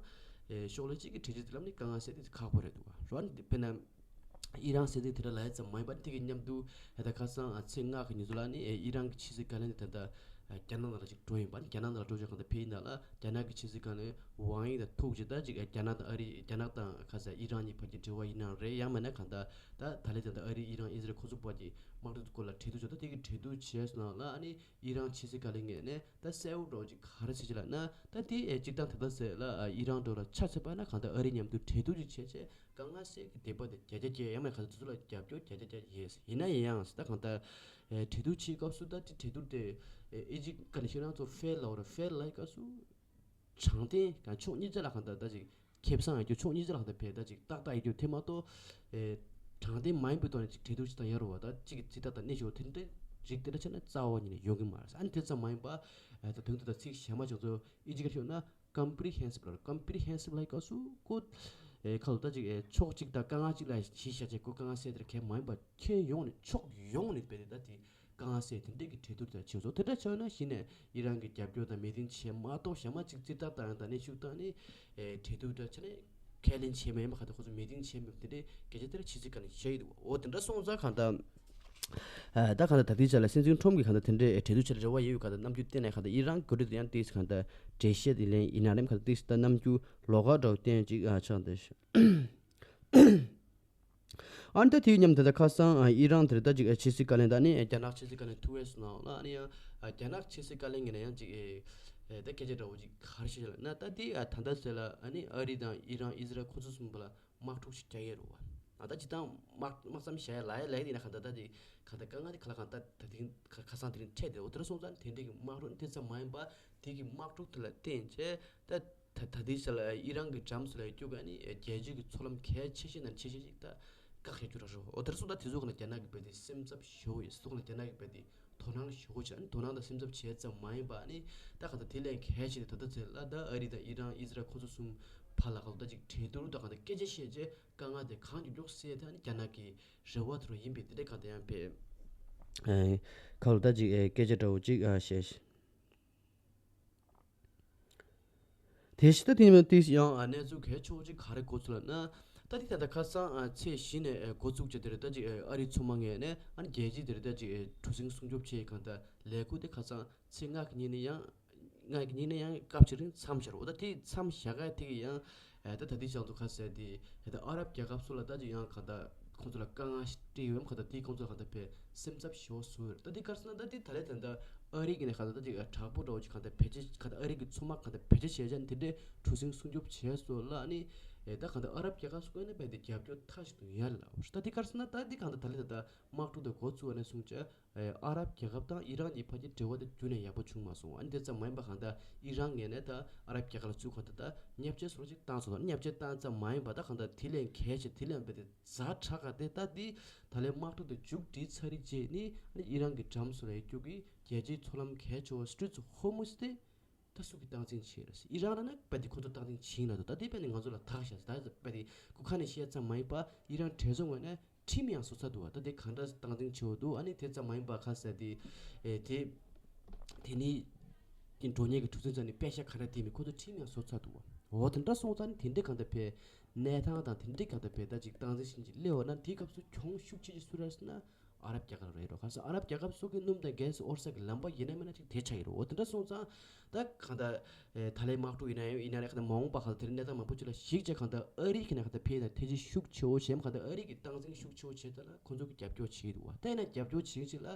ཤོག་ལྷེ་གཅིག་གི་གྲོས་ཆོད་དེ་ལ་ནི་དཀའ་ངལ་སེལ་དེ་ཁག་པོ་རེད་འདུག་རོ། ཨ་ནི་དཔེར་ན། ཨི་རན་སྲིད་འཛིན་དེ་འདྲ་ལབ་ཡ་ཙམ་མ་ཡིན་པར་དེ་གི་མཉམ་དུ་ད་ཁ་སང་ཚེས་ལྔ་གི་ཉིན་ཚོ་ལ་ནི་ཨི་རན་གྱི་ཕྱི་སྲིད་བཀའ་བློན་དེ་ད་རྒྱ་ནག་ནང་ལ་ཅིག་འགྲོ་ཡིན་པ། རྒྱ་ནག་ནང་ལ་འགྲོ་ཆོག་གང་ལྟར་ཕེབས་ཡིན་ན་ལ་རྒྱ་ནག་གི་ཕྱི་སྲིད་བཀའ་བློན་ཝང་ཡི་དང་ཐུག་ཅིག་ད་ཅིག་རྒྱ་ནག་དང་ཨ་རི་རྒྱ་ནག་དང་ཁ་སང་ཨི་རན་གཉིས་བར་གྱི་འབྲེལ་བ་ཡིན་ན་རེད། ཡང་མིན་ན་གང་ལྟར་ད་ད་ལས་དེ་ད་ཨ་རི་ཨི་རན་ཨི་ཟི་རལ་ཁོ་ཚོ་བར་གྱི་དམག་འཁྲུག་སྐོར་ལ་གྲོས་བསྡུར་བྱས་ད་དེ་གི་གྲོས་བསྡུར་བྱས་སོང་ན་ལ་ཨ་ནི་ཨི་རན་ཕྱི་སྲིད་བཀའ་བློན་ངོས་ནས་ད་གསལ་པོ་འགྲོ་ཅིག་ག་རེ་བྱེད་ཅིག་ལབ་ན་ད་དེ་སྤྱིར་བཏང་ད་ལྟ་ཟེར་ལ་ཨི་རན་འགྲོ་ལ་ཆ་ཚད་པ་ན་གང་ལྟར་ཨ་རི་མཉམ་དུ་གྲོས་བསྡུར་ཅིག་བྱས་བྱས། དཀའ་ངལ་སེལ་གྱི་དེ་པ་དེ་བརྒྱ་ཆ་བརྒྱ་ཡང་མེད་ཁ་ཚུ་ཚུ་ལ་རྒྱབ་སྐྱོར་བརྒྱ་ཆ་བརྒྱ་ཡིན་ན་ཡིན་ཡང་ད་གང་ལྟར་གྲོས་བསྡུར་བྱེད་སྐབས་སུ་ད་དེ་གྲོས་བསྡུར་དེ་ཨི་ཇི་ཀ་ནི་ཤི་རང་ཚོ་ཧྥེལ་ལ་འོ་ར་ཧྥེལ་ལ་ཡི་སྐབས་སུ་དྲང་བདེན་གང་ཕྱོགས་གཉིས་ཆ་ལ་གང་ལྟར་ད་ཅིག་ཁེ་བཟང་ཡོད་རྒྱུ་ཕྱོགས་གཉིས་ཆ་ལ་གང་ལྟར་བས་ད་ཅིག་ཏག་ཏག་ཡོད་རྒྱུ་དེ་མ་གཏོགས་དྲང་བདེན་མ་ཡིན་པའི་ཐོག་ནས་ཅིག་གྲོས་བསྡུར་ཅིག་དང་ཡ་རུ་བ་ད་ཅིག་གི་རྩིས་ཐག་དང་གནས་ཤོག་དེ་འདྲ་རིགས་དེ་འདྲ་ཆ་ན་རྩ་བ་ཉིད་ནས་ཡོང་གི་མ་རེད། ཨ་ནི་དེ་ཙམ་མ་ཡིན་པ་ད་དོན་དུ་ད་ཚིག་གཞན་མ་ཅིག་ཚོ་ཨི་ཇི་ཀ་ཤོད་ན། ཀམ་པི་རི་ཧན་སིབ་ལ་ཀམ་པི་རི་ཧན་སིབ་ལ་ཡི་སྐབས་སུ་ཁོ་ཨེ་ཁ་ལོ་ད་ཅིག་ཨེ་ཕྱོགས་གཅིག་དང་དཀའ་ངལ་གཅིག་ལ་གཞི་བཞག་བྱས་ཁོ་དཀའ་ངལ་སེལ་དེར་གལ་མ་ཡིན་པ་ཁྱོན་ཡོངས་ནས་ཕྱོགས་ཡོངས་ནས་བས་ཏེ་ད་དེ་དཀའ་ངལ་སེལ་དེ་འདྲས་ཀྱི་གྲོས་བསྡུར་དང་བྱས་སོང་། དེ་འདྲ་ཆགས་ན་གཞི་ནས་ཨི་རན་གྱི་རྒྱབ་སྐྱོར་དང་མོས་མཐུན་བྱས་མ་གཏོགས་གཞན་མ་གཅིག་རྩིས་ཐག་བཏང་ཡང་དང་གནས་ཤུགས་བཏང་ནས་ཨེ་གྲོས་བསྡུར་འདྲ་ཆ་ནས་ ཁས་ལེན་བྱས་མེད་པ་གང་ལྟར་ཁོ་ཚོ་མི་ཏིང་བྱས་མེད་པ་དེ་འདྲའི་སྐད་ཆ་དེ་འདྲ་ཕྱི་སྲིད་ཁང་ནས་བཤད་ཡོད་འདུག་འོ་དེ་འདྲ་སོང་ཙང་གང་ལྟར། ཨ་ད་གང་ལྟར་ད་ལྟའི་ཆ་ལ་སྲིད་འཛིན་ཁྲོམ་གྱིས་གང་ལྟར་དེ་འདྲའི་གྲོས་བསྡུར་བྱེད་རེ་བ་ཡོད་པའི་གང་ལྟར་རྣམ་འགྱུར་བསྟན་ནས་གང་ལྟར་ཨི་རན་གོ་སྒྲིག་དེ་ཡང་ཏིས་གང་ལྟར་འགྲེལ་བཤད་དེ་ལེན་ཡིན་ན་རེམ་གང་ལྟར་ཏིས་ད་རྣམ་འགྱུར་ལོགས་ཀ་འདྲ་བོ་བསྟན་ཅིག་ཨ་ཆགས་འདུག་ཨ་ནི་ད་དེའི་མཉམ་དུ་ད་ཁ་སང་ཨི་རན་དེར་ད་ཅིག་ཕྱི་སྲིད་བཀའ་བློན་དང་ནི་རྒྱ་ནག་ཕྱི་སྲིད་བཀའ་བློན་ཐུག་ཡས་སུ་ནང་ལ་ཨ་ནི་ཡང་རྒྱ་ནག་ཕྱི་སྲིད་བཀའ་བློན་ངོས་ནས་ཡང་ཅིག་ད་སྐད་ཆ་འདྲ་བོ་ཅིག་ག་རེ་བཤད་ལ་ན་ད་དེ་ད་ལྟ་ཟེར་ལ་ཨ་ནི་ཨ་རི་དང་ཨི་རན་ཨི་ཟི་རལ་ཁོ་ཚོ་གསུམ་པོ་ལ་དམག་འཁྲུག་ཞིག་རྒྱག་ཡས་རེད་བ། ད་ལྟ་སྤྱིར་བཏང་དམག་དམག་མཚམས་བཞག་ཡས་ལ་ཡས་ལ་ཡས་དེ་ན་ག་ད་ད་དེ་ག་ད་དཀའ་ངལ་དེ་ག་ལ་གང་ད་ད་དེ་ཁ་སང་དེ་རིང་འཕྲད་དེ་འོ་དེ་འདྲ་སོང་ཙང་དེ་འདྲའི་གི་དམག་འཁྲུག་དེ་ཙམ་མ་ཡིན་པ་དེ་གི་དམག་འཁྲུག་དེ་ལ་བརྟེན་བྱས་ད། ད་ད་ལྟའི་ཆ་ལ་ཨི་རན་གྱི་འགྲམ་སུ་ལ་སྐྱོད་ག་ནི་རྒྱལ་སྤྱི་གི་ཚོགས་ལམ་གལ་ཆེ་ཤོས་ནང་ཆེ་ཤོས་ཤིག་ད་བཀག་བཞག་རྒྱུ་ར་ཤོག་འོ་དེར་སོང་ད་དེ་ཚོ་ག་ན་རྒྱ་ནག་གི་བལ་དེ་སེམས་འཚབ་ཞོག་ཡོད་སོང་ན་རྒྱ་ནག་གི་བལ་དེ་དོ་སྣང་ཞོག་བྱ་ནི་དོ་སྣང་དང་སེམས་འཚབ་བྱས་ཙམ་མ་ཡིན་པ་ནི་ད་ག་ད་དེ་ལས་གལ་ཆེ་ནི་ད་ད་ཚེ་ལ་ད་ཨ་རི་དང་ཨི་རན་ཨི་ཟི་རལ་ཁོ་ཚོ་གསུམ་བར་ལ་ག་ལ་ད་ཅིག་གྲོས་བསྡུར་ད་ག་ད་སྐད་ཆ་བཤད་རྗེས་དཀའ་ངལ་དེ་གང་མགྱོགས་མགྱོགས་སེལ་ཐབས་ནི་རྒྱ་ནག་གི་རེ་བ་དེ་རུ་ཡིན་པས་དེ་འདྲ་ག་ད་ཡང་བས་ཁ་ལོ་ད་ཅིག་སྐད་ཆ་འདྲ་བོ་ཅིག་བཤད། དེ་བཞིན་ད་དེ་ནས་ཏིས་ཡང་གནས་ཚུལ་གལ་ཆེ་བོ་ཅིག་ག་རེ་འགོ་ཚུགས་ལབ་ན། ད་དེ་ད་ལྟ་ཁ་སང་ཚེས་བཞི་ནས་འགོ་ཚུགས་ཀྱི་དེ་རེད་ད་ཅིག་ཨ་རི་མཚོ་དམག་ངོས་ནས་ཨ་ནི་རྒྱལ་སྤྱིའི་དེ་རེད་ད་ཅིག་གྲུ་གཟིངས་སྲུང་སྐྱོབ་ཆེད་གང་ལྟར་ལས་འགུལ་དེ་ཁ་སང་ཚེས་ལྔ་གི་ཉིན་ནས་ཡང་ལྔ་གི་ཉིན་ནས་ཡང་སྐབས་ཅིག་རིང་མཚམས་བཞག་རོགས་ད་དེ་མཚམས་བཞག་ག་དེ་གི་ཡང་ད་ད་དེ་ཅང་ཚོ་ཁ་ཟེར་དེ་ད་ཨ་རབ་རྒྱལ་ཁབ་སོགས་ལ་ད་ཅིག་ཡང་གང་ལྟར། ཁོང་ཚོ་ལ་དཀའ་ངལ་ཞིག་འཕྲད་ཡོད་མཁན་དང་དེའི་ཁོང་ཚོ་ལ་གང་ལྟར་བས་སེམས་འཚབ་ཞེ་པོ་བཟོ་ཡོད་རེད། ད་དེ་ག་རེ་ཟེར་ན་ད་དེ་ད་ལན་ད་ལྟ་ཨ་རི་གི་ནས་གང་ལྟར་ད་ཅིག་དྲག་པོ་འདྲ་བོ་ཅིག་གང་ལྟར་བེད་སྤྱོད་གང་ལྟར་ཨ་རི་གི་མཚོ་དམག་གང་ལྟར་བེད་སྤྱོད་བྱས་ཙང་དེ་འདྲའི་གྲུ་གཟིངས་སྲུང་སྐྱོབ་བྱས་སོང་ལ་ནི་ད་གང་ལྟར་ཨ་རབ་རྒྱལ་ཁབ་སོགས་ནས་བས་དེ་རྒྱབ་སྐྱོར་མཐའ་གཅིག་ཏུ་ཡར་ལ་ད་དེ་ག་རེ་ཟེར་ན་ད་དེ་གང་ལྟར་ད་ལན་ད་ལྟ་དམག་འཁྲུག་དང་འགོ་བཙུགས་པ་ནས་བཟུང་བྱས་ཨ་རབ་རྒྱལ་ཁབ་དང་ཨི་རན་གྱི་བར་གྱི་འབྲེལ་བ་དེ་རྒྱུན་ནས་ཡག་པོ་བྱུང་མ་སོང་། ཨ་ནི་དེ་ཙམ་མ་ཡིན་པ་གང་ལྟར་ཨི་རན་ངོས་ནས་ད་ཨ་རབ་རྒྱལ་ཁབ་ལ་ཚུར་གང་ལྟར་ད་བརྙས་བཅོས་སོགས་ཅིག་བཏང་སོང་། ད་བརྙས་བཅོས་བཏང་ཙམ་མ་ཡིན་པ་ད་གང་ལྟར་དེ་ལས་གལ་ཆེ་དེ་ལས་བས་དེ། ཛ་དྲག་ག་དེ་ད་འདི་ད་ལན་དམག་འཁྲུག་དེ་མཇུག་སྒྲིལ་ཚར་རེད་རྗེས་ནི་ཨི་རན་གྱི་འགྲམ་སོགས་ལ་ཡ་རྒྱུག་གི་རྒྱལ་སྤྱིའི་མཚོ་ལམ་གལ་ཆེ་བ་སི་ཊི་རེཊ་ཨོཕ་ཧོར་མུཛ་དེ་ད་སུ་གིས་སྟངས་འཛིན་བྱས་རེད། ཨི་རན་ལ་ན་བས་དེ་ཁོ་ཚོ་སྟངས་འཛིན་བྱེད་ཡིན་ལ་འདུག་ད་དེ་བས་ནི་ང་ཚོ་ལ་དག་ཤག་ད་བས་དེ་ཁོ་ཁ་ནས་བཤད་ཙམ་མ་ཡིན་པ་ཨི་རན་གྲོས་ཚོགས་ངོས་ནས་ཁྲིམས་ཡང་བཟོ་ཚར་འདུག་བ། ད་དེ་གང་འདྲ་སྟངས་འཛིན་བྱེད་འོ་འདུག་ཨ་ནི་དེ་ཙམ་མ་ཡིན་པ་ཁ་ཟེར་དེ་ཨེ་དེ་དེ་ནི་དེ་འགྲོ་ཉེན་གྱི་གྲུ་གཟིངས་ཙམ་ནི་པད་ཤག་ག་འདྲ་དེ་མི་ཁོ་ཚོ་ཁྲིམས་ཡང་བཟོ་ཚར་འདུག་བ། འོ་དེ་འདྲ་སོང་ཙང་ནི་དེ་འདྲའི་གང་ལྟར་བས་གནས་སྟངས་དང་དེ་འདྲའི་གང་ལྟར་བས་ད་ཅིག་སྟངས་འཛིན་བྱེད་ཀྱི་སླེབས་འོ་ན་དེའི་སྐབས་སུ་གྱོང་ཤུགས་ཆེ་ཆེ་སུ་རེད་ཟེར་ན་ཨ་རབ་རྒྱལ་ཁབ་རེད་རོ། ག་ས་ཨ་རབ་རྒྱལ་ཁབ་སོགས་ཀྱི་སྣུམ་དང་གྷེ་སི་ཨོ་རྩལ་གྱི་ལམ་པ་ཡིན་ན་མིན་ན་ཅིག་དེ་ཆགས་ཡོད་རོ། འོ་དེ་འདྲ་སོང་ཙང་ད་གང་ལྟར་ཨེ་ད་ལན་དམག་འཁྲུག་ཡིན་ན་ཡང་ཡིན་ན་རེད། གང་ལྟར་མ་འོངས་པ་གང་ལྟར་གནས་སྟངས་མང་པོ་ཅིག་ལ་གཞིགས་བྱས་གང་ལྟར་ཨ་རི་གི་ནས་གང་ལྟར་ཕེ་དང་ཐེ་ཇི་ཤུགས་ཆེ་བོ་བྱས་གང་ལྟར་ཨ་རི་གི་སྟངས་འཛིན་ཤུགས་ཆེ་བོ་བྱས་ད་ལ་ཁོང་ཚོ་གི་རྒྱབ་སྐྱོར་བྱེད་འདུག་བ། ད་ཡིན་ན་རྒྱབ་སྐྱོར་བྱེད་ཅིག་ལ་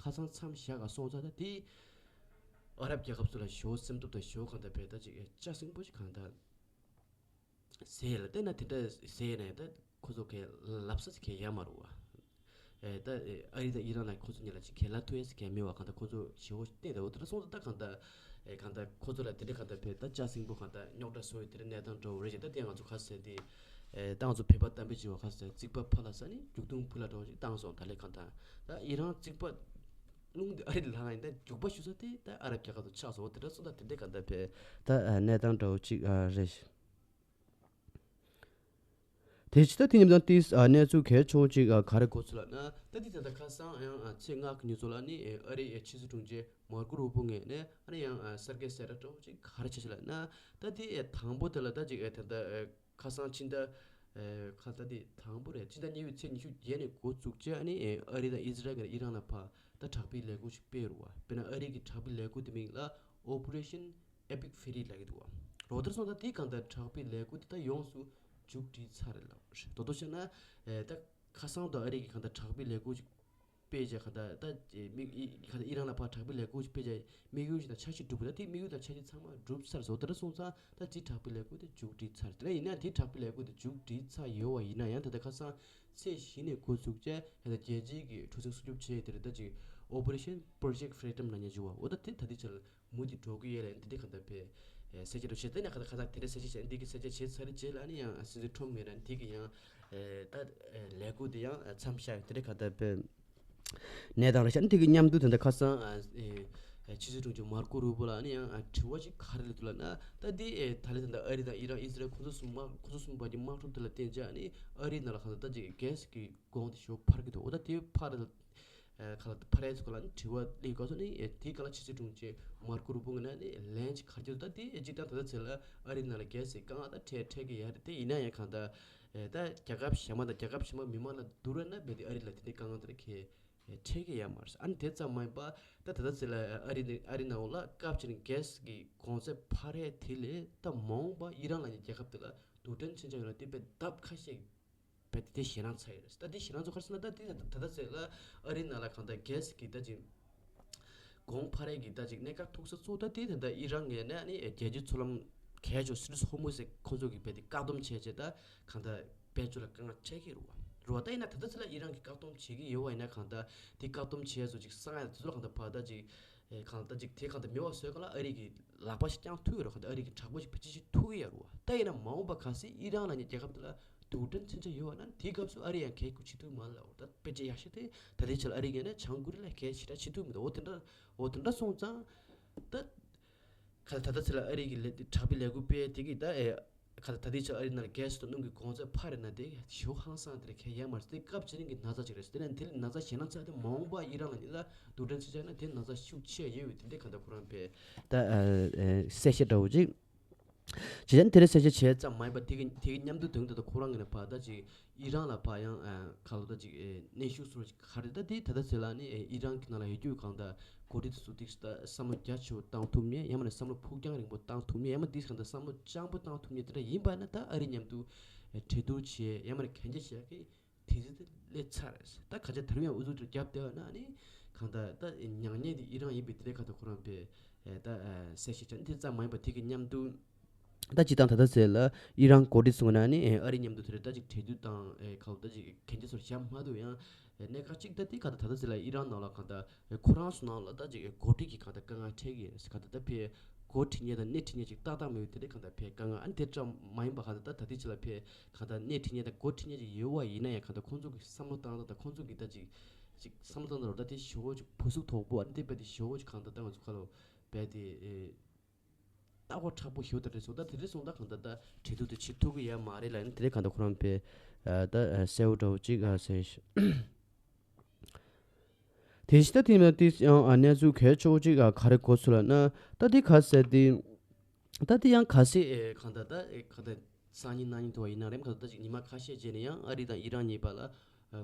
ཁ་སང་མཚམས་བཞག་ག་སོང་ཙང་ད་དེ་ཨ་རབ་རྒྱལ་ཁབ་ཚོ་ལ་ཞོ་སེམས་སྟོབས་དང་ཞོ་གང་ལྟར་བས་ད་ཅིག་ཨེ་ལྕགས་སྲིན་པོ་ཅིག་གང་ལྟར། ཟེར་ལ་བལྟས་ན་དེ་འདྲ་ཟེར་ནས་ད་ཁོ་ཚོ་གས་ལབ་ས་གས་ཡ་མ་རུ་བ། ཨེ་ད་ཨ་རི་དང་ཨི་རན་ལ་ཁོ་ཚོ་གཉིས་ལ་ཅིག་གས་ལ་ཐུ་ཨེ་སི་གས་མེད་བ། གང་ལྟར་ཁོ་ཚོ་ཞེ་བོ་བལྟས་ད་འོ་དེ་འདྲ་སོང་ཙང་ད་གང་ལྟར་ཨེ་གང་ལྟར་ཁོ་ཚོ་ལ་དེ་འདྲ་གང་ལྟར་བས་ད་ལྕགས་སྲིན་པོ་གང་ལྟར་རྙོག་དྲ་བཟོ་ཡི་དེ་འདྲ་གནས་སྟངས་འདྲ་བོ་རེད་ཅེས་ད་དེ་ང་ཚོ་ཁ་ཟེར་དེ་ཨེ་ད་ང་ཚོ་བོད་པ་གཏམ་དཔེ་བྱེད་བ་ཁ་ཟེར་རྩིག་པ་ཕར་ལ་ཟ་ནི་མཇུག་སྡོང་བུ་ལ་འགྲོ་ཅིག་བཏང་སོང་ད་ལས་གང་ལྟར་ད་ཨི་རན་རྩིག་པ་རླུང་དེ་ཨ་རི་ལ་ལངས་ཡིན་ད་རྒྱུག་པ་ཞུ་ས་དེ་ད་ཨ་རབ་རྒྱལ་ཁབ་ཏུ་ཆགས་སོང་། འོ་དེ་འདྲ་སོང་ད་དེ་འདྲ་གང་ལྟར་བས་ད་གནས་སྟངས་འདྲ་བོ་ཅིག་རེད། དེ་ཕྱི་ད་དེ་ཉིན་དང་ཏིས་གནས་ཚུལ་གལ་ཆེ་བོ་ཅིག་ག་རེ་གོ་ཚུལ་ལབ་ན་ད་དེ་ད་ལྟ་ཁ་སང་ཡང་ཚེས་ལྔ་གི་ཉིན་ཚོ་ལ་ནི་ཨ་རིའི་ཕྱི་སྲིད་དྲུང་ཆེ་མར་ཀོ་རུ་པོ་ངོས་ནས་ཨ་ནི་ཡང་གསར་འགོད་གསལ་བསྒྲགས་འདྲ་བོ་ཅིག་ག་རེ་བྱས་ཤག་ལབ་ན་ད་དེ་དང་པོ་དེ་ལ་ད་ཅིག་ད་ལྟ་ཁ་སང་ཕྱི་ཟླ་ཁ་ད་དེ་དང་པོ་རེད། ཕྱི་ཟླ་གཉིས་པའི་ཚེས་ཉི་ཤུ་བརྒྱད་ནས་འགོ་བཙུགས་བྱས་ཨ་ནི་ཨ་རི་དང་ཨི་ཟི་རལ་གྱི་ཨི་རན་ལ་ཕར་ད་དྲག་པོའི་ལས་འགུལ་ཞིག་སྤེལ་རུ་བ། དཔེར་ན་ཨ་རི་གི་དྲག་པོའི་ལས་འགུལ་དེ་མིང་ལ་Operation Epic Fury ལབ་ཀྱི་འདུག་བ། རོ་ཏར་སོང་ད་དེ་གང་ལྟར་དྲག་པོའི་ལས་འགུལ་དེ་ད་ཡོངས་སུ་མཇུག་སྒྲིལ་ཚར་རེད་ལབ་རེད། དོ་དོ་བྱས་ན་ཨེ་ད་ཁ་སང་དུ་ཨ་རི་གི་གང་ལྟར་དྲག་པོའི་ལས་འགུལ་ཞིག་སྤེལ་བྱས་གང་ལྟར་ད་ཨེ་མི་ཨི་གང་ལྟར་ཨི་རན་ལ་ཕར་དྲག་པོའི་ལས་འགུལ་ཞིག་སྤེལ་བྱས་དམིགས་ཡུལ་ཞིག་དང་འཆར་གཞི་གྲུབ་པ་ད་དེ་དམིགས་ཡུལ་དང་འཆར་གཞི་ཚང་མ་གྲུབ་ཚར་སོང་། དེ་འདྲ་སོང་ཙང་ད་དེ་དྲག་པོའི་ལས་འགུལ་དེ་མཇུག་སྒྲིལ་ཚར། དེ་ཡིན་ན་དེ་དྲག་པོའི་ལས་འགུལ་དེ་མཇུག་སྒྲིལ་ཚར་ཡོད་བ་ཡིན་ན་ཡང་ད་ལྟ་ཁ་སང་ཚེས་བཞི་ནས་འགོ་ཚུགས་བྱས་ད་ལྟ་རྒྱལ་སྤྱིའི་གི་གྲུ་གཟིངས་སྲུང་སྐྱོབ་བྱས་དེ་རེད། ད་ཅིག་Operation Project Freedom ལབ་མཁན་ཅིག་བ། འོ་ད་དེ་ད་ལྟའི་ཆར་མུ་མཐུད་འགྲོ་གི་ཡོད་ལ་འདི་འདྲའི་གང་ལྟར་བས་གསལ་བཤད་འདྲ་བྱས་ཏེ་ནས་གང་ལྟར་གང་ལྟར་དེ་འདྲའི་གསལ་བཤད་བྱས་འདི་གི་གསལ་བཤད་བྱས་ཚར་རྗེས་ལ་ནི་ཡང་སྲིད་འཛིན་ཁྲོམ་ངོས་ནས་འདི་གི་ཡང་ད་ལས་འགུལ་འདི་ཡང་མཚམས་བཞག་ཡོད། དེ་འདྲའི་གང་ལྟར་བས་གནས་སྟངས་རེད་ཤག་འདི་གི་མཉམ་དུ་ད་ལྟ་ཁ་སང་ཕྱི་སྲིད་དྲུང་ཆེ་མར་ཀོ་རུ་པོ་ལ་ནི་ཡང་དྲི་བ་ཅིག་ག་རེ་སླེབས་འདུག་ལབ་ན་ད་འདི་ད་ལྟ་ད་ལྟ་ཨ་རི་དང་ཨི་རན་ཨི་སི་རལ་ཁོ་ཚོ་གསུམ་དམག་ཁོ་ཚོ་གསུམ་བར་གྱི་དམག་འཁྲུག་དེ་ལ་བརྟེན་བྱས་ནི་ཨ་རིའི་ནང་ལ་གང་ལྟར་ད་ཅིག་གྷེ་སི་གི་གོང་དེ་ཞོ་འཕར་གྱི་འདུག་འོ་ད་དེ་འཕར་ ཨ་ག་ལ་ཕ་རའི་ཚོ་ག་ལ་ནི་དྲི་བ་སླེབས་སྐབས་སུ་ནི་ཨེ་དེའི་སྒང་ལ་ཕྱི་སྲིད་དྲུང་ཆེ་མར་ཀོ་རུ་པོ་ངོས་ནས་ནི་ལན་ཅིག་ག་རེ་བརྒྱབ་འདུག་ད་དེ་སྤྱིར་བཏང་ད་ལྟ་ཚེ་ལ་ཨ་རི་ནང་ལ་གལ་སྲིད་དཀའ་ངལ་ད་འཕྲད་འཕྲད་ཀྱི་ཡ་རེད། དེ་ཡིན་ན་ཡང་གང་ལྟར་ཨེ་ད་རྒྱལ་ཁབ་གཞན་པ་དང་རྒྱལ་ཁབ་གཞན་པ་མི་མང་ལ་བསྡུར་བ་ན་རྦད་དེ་ཨ་རི་ལ་དེ་འདྲའི་དཀའ་ངལ་དེ་འདྲ་གལ་ཨེ་འཕྲད་ཀྱི་ཡ་མ་རེད། ཨ་ནི་དེ་ཙམ་མ་ཡིན་པ་ད་ད་ལྟ་ཚེ་ལ་ཨ་རི་ནི་ཨ་རི་ནང་ལ་སྐབས་ཅིག་ནས་གལ་སྲིད་ཀྱི་གོང་ཚད་འཕར་ཡས་དེ་ལས་ད་མ་འོངས་པ་ཨི་རན་ལབ་མཁན་རྒྱལ་ཁབ་དེ་ལ་རྡུལ་ཕྲན་མཚོན་ཆ་ཡོད་ན་དེ་དཔེ་ལྡབ་ཁ་ཤས་རྦད་དེ་ཞེད་སྣང་ཚ་ཡོད་རེད། ད་དེ་ཞེད་སྣང་ཚ་ག་རེ་ཟེར་ན་ད་དེ་ད་ལྟ་ཚེ་ལ་ཨ་རི་ནང་ལ་གང་ལྟར་གལ་སྲིད་ཀྱི་ད་ཅིག་གོང་འཕར་ཡས་ཀྱི་ད་ཅིག་གནད་འགག་ཐུག་ས་གཙོ་བོ་ད་དེ་ད་ལྟ་ཨི་རན་ངོས་ནས་ཨ་ནི་རྒྱལ་སྤྱིའི་མཚོ་ལམ་གལ་ཆེ་བ་སུ་ཨེ་ཛི་ཧོར་མུ་ཛི་ཁོང་ཚོ་གིས་རྦད་དེ་བཀག་སྡོམ་བྱས་བྱས་ད་གང་ལྟར་དཔལ་འབྱོར་ལ་དཀའ་ངལ་འཕྲད་ཀྱི་རེད་བ། རེད་བ། ད་ཡིན་ན་ད་ལྟ་ཚེ་ལ་ཨི་རན་གྱིས་བཀག་སྡོམ་བྱེད་ཀྱི་ཡོད་བ་ཡིན་ན་གང་ལྟར་དེ་བཀག་སྡོམ་བྱས་བཟོ་ཅིག་གསང་ཡ་དེ་ཚོ་ལ་གང་ལྟར་ཕར་ད་ཅིག་ཨེ་གང་ལྟར་ཅིག་དེ་གང་ལྟར་མེད་པ་བཟོས་ག་ལ་ཨ་རི་གི་ལག་པ་ཞིག་བརྐྱང་ཐུབ་ཡོད་རེད། གང་ལྟར་ཨ་རི་གི་དྲག་པོ་ཞིག་ཕལ་ཆེར་ཞིག་ཐུག་གི་ཡོད་རེད་བ། ད་ཡིན་ན་མ་འོངས་པ་གལ་སྲིད་ཨི་རན་ལབ་མཁན་རྒྱལ་ཁབ་དེ་ལ་རྡུལ་ཕྲན་མཚོན་ཆ་ཡོད་བ་ན་དེའི་སྐབས་སུ་ཨ་རི་ཡང་གལ་དགོས་བྱེད་ཐུབ་མ་རེད་ལབ། ད་དཔེ་ཆ་ཡག་ཤོས་དེ་ད་ལྟའི་ཆར་ཨ་རི་གིས་ནི་བྱང་ཀོ་རི་ཡ་ལ་གལ་ཞེ་དྲག་བྱེད་ཐུབ་མི་འདུག་འོ་དེ་འདྲ་འོ་དེ་འདྲ་སོང་ཙང་ད་ག་ད་ད་ལྟ་ཚེ་ལ་ཨ་རི་གི་ལས་དེ་དྲག་པའི་ལས་འགུལ་སྤེལ་དེ་གིས་ད་ཨེ་ག་ད་ད་ལྟའི་ཆར་ཨ་རི་ནང་ལ་གྷེ་སི་དང་སྣུམ་གྱི་གོང་ཚད་འཕར་ཡོད་ན་དེ་ཞེ་པོ་ཧང་སང་དེ་རེད། གལ་ཡོད་མ་རེད། དེ་སྐབས་ཅིག་རིང་གི་ན་ཚ་ཅིག་རེད། དེ་ནས་དེ་ལ་ན་ཚ་ཞེད་སྣང་ཚ་དེ་མ་འོངས་པ་ཨི་རན་ལ་ནི་ད་རྡུལ་ཕྲན་མཚོན་ཆ་ཡོད་ན་དེ་ན་ཚ་ཤུགས་ཆེ་ཡོད་ཡོད་དེ་འདྲའི་གང་ལྟར་ཁོ་རང་པས་ད་ཨ་ཨ་གསལ་བཤད་འདྲ་བོ་ཅིག་བྱས་ཙང་དེ་རིང་གསལ་བཤད་བྱས་ཙམ་མ་ཡིན་པ་དེ་གི་དེ་གི་མཉམ་དུ་དོན་དུ་ད་ཁོ་རང་གི་ནས་ཕར་ད་ཅིག་ཨི་རན་ལ་ཕར་ཡང་ཨ་ག་ལ་ད་ཅིག་ཨེ་གནོན་ཤུགས་བཟོ་ཅིག་ག་རེ་ད་དེ་ད་ལྟ་ཚེ་ལ་ནི་ཨེ་ཨི་རན་གྱི་ནང་ལ་ཡོད་རྒྱུ་གང་ལྟར་འགོ་ཁྲིད་དེ་ཚོ་ཏིག་ད་བསམ་བློ་རྒྱ་ཆེ་བོ་བཏང་ཐུབ་མཁན་ཡང་མིན་ན་བསམ་བློ་ཕུགས་རྒྱང་རིང་པོ་བཏང་ཐུབ་མཁན་ཡང་མིན་ན་ཏིག་གང་ལྟར་བསམ་བློ་སྤྱང་པོ་བཏང་ཐུབ་མཁན་དེ་འདྲ་ཡིན་པ་ན་ད་ཨ་རི་མཉམ་དུ་ཨེ་གྲོས་བསྡུར་བྱས་ཡང་མིན་ན་གན་རྒྱ་བཞག་གི་དུས་ཚོད་དེ་སླེབས་ཚར་རེད། ད་ག་ཚོད་ད་རུང་ཡང་ཨུ་ཚུགས་དེ་རྒྱབ་བསྡད་པ་ན་ནི་གང་ལྟར་ད་མྱ་ངན་དེ་ཨི་རན་ཡིན་པའི་དེ་འདྲའི་གང་ལྟར་ཁོ་རང་པས་ཨེ་ད་ཨེ་གསལ་བཤད་བྱས་ནས་དེ་ཙམ་མ་ཡིན་པ་དེ་གི་མཉམ་དུ། ད་སྤྱིར་བཏང་ད་ལྟ་ཚེ་ལ་ཨི་རན་འགོ་ཁྲིད་ཚོ་ནང་ནས་ཨ་རི་མཉམ་དུ་དེ་རེད་ད་ཅིག་གྲོས་བསྡུར་དང་ཨེ་ག་ལ་ད་ཅིག་གན་རྒྱ་ཚོར་བཞག་མ་ཐུབ་ཡང་ཨེ་གནད་འགག་ཅིག་ད་དེ་ག་ད་ད་ལྟ་ཚེ་ལ་ཨི་རན་ནང་ལ་ག་ད་ཨེ་ཁོ་རང་ཚོ་ནང་ལ་ད་ཅིག་ཨེ་འགོ་ཁྲིད་ཀྱི་ག་ད་དཀའ་ངལ་འཕྲད་ཀྱི་ཡོད་རེད། ག་ད་ད་ཕའི་འགོ་ཁྲིད་མཁན་དང་སྣེ་ཁྲིད་མཁན་ཅིག་ཏག་ཏག་མེད་པའི་དེ་འདྲའི་ག་ད་ཕའི་དཀའ་ངལ་ཨ་ནི་དེ་ཙམ་མ་ཡིན་པ་ག་ད་ད་ད་དེ་ཚེ་ལ་ཕའི་ག་ད་སྣེ་ཁྲིད་མཁན་དང་འགོ་ཁྲིད་མཁན་ཅིག་ཡོད་པ་ཡིན་ན་ཡང་ག་ད་ཁོང་ཚོ་གི་བསམ་བློ་བཏང་སྟངས་དང་ཁོང་ཚོ་གི་ད་ཅིག་ཅིག་བསམ་བློ་བཏང་སྟངས་རོ་ད་དེ་ཞེ་པོ་ཅིག་བུ་ཟུག་དོག་པོ་ཨ་ནི་དེ་རྦད་དེ་ཞེ་པོ་ཅིག་ག་ད་ད་ང་ཚོ་ཁ་ལོ་རྦད་དེ་ཨེ། ལྟ་བ་མཁྲེགས་པོ་ཞིག་ད་རེད་སོང་། ད་དེ་རེད་སོང་ད་གང་ལྟར་ད་གྲོས་བསྡུར་དེ་བྱེད་ཐུབ་ཀྱི་ཡ་མ་རེད་ལབ་ནས་དེ་རེད་གང་ལྟར་ཁོ་རང་པས་ད་གསལ་བོ་འདྲ་བོ་ཅིག་ཟེར། དེ་བཞིན་ད་དེ་ཡིན་ན་དེ་ཡང་གནས་ཚུལ་གལ་ཆེ་བོ་ཅིག་ག་རེ་གོ་ཚུལ་ལབ་ན་ད་དེ་ག་ཟེར་དེ་ད་དེ་ཡང་ག་ཟེ་གང་ལྟར་ད་གང་ལྟར་སང་ཉིན་གནངས་ཉིན་དུ་བ་ཡིན་ན་རེམ་གང་ལྟར་ད་ཅིག་ཉི་མ་ཁ་ཤས་རྗེས་ནས་ཡང་ཨ་རི་དང་ཨི་རན་གཉིས་བར་ལ་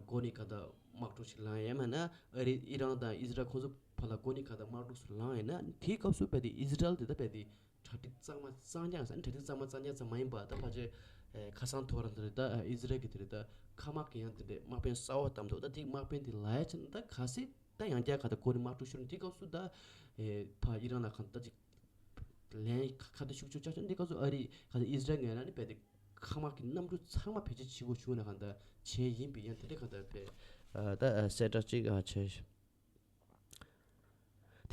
འགོ་ནས་གང་ལྟར་དམག་འཁྲུག་ཞིག་ལངས་ཡ་མིན་ན་ཨ་རི་ཨི་རན་དང་ཨི་ཟི་རལ་ཁོང་ཚོ་བར་ལ་འགོ་ནས་གང་ལྟར་དམག་འཁྲུག་ཞིག་ལངས་ཡ་ན་དེའི་སྐབས་སུ་རྦད་དེ་ཨི་ཟི་རལ་དེ་ད་རྦད་དེ་གྲ་སྒྲིག་གཙང་མ་གཙང་རྐྱང་ཟེར་ན་གྲ་སྒྲིག་གཙང་མ་གཙང་རྐྱང་ཙམ་མ་ཡིན་པ་ད་ཕལ་ཆེར་ཁ་སང་ཐོ་རངས་དེ་རེད་ད་ཨི་ཟི་རལ་གྱི་དེ་རེད་ད་མཁའ་དམག་གི་ཡང་དེ་འདྲའི་དམག་དཔོན་གསར་པ་བདམས་འདུག་ད་དེ་དམག་དཔོན་དེ་ལ་ཡ་ཆ་ན་ད་ག་སེ་ད་ཡང་བསྐྱར་ག་ད་གོ་ནས་དམག་འཁྲུག་ཤོར་ནས་དེ་སྐབས་སུ་ད་ཨེ་ཕ་ཨི་རན་ལ་གང་ད་ཅིག་ལན་ཁ་ཁ་ད་ཤུགས་ཆུ་ཆག་ཆག་འདི་སྐབས་སུ་ཨ་རི་ག་ད་ཨི་ཟི་རལ་ངོས་ན་ནི་རྦད་དེ་མཁའ་དམག་གི་གནམ་གྲུ་ཚང་མ་བེད་སྤྱོད་བྱེད་དགོས་བྱུང་ན་གང་ད་བྱས་ཡིན་པས་ཡང་དེ་འདྲ་གང་ད་བས་ད་གསལ་བསྒྲགས་ཅིག་བྱས།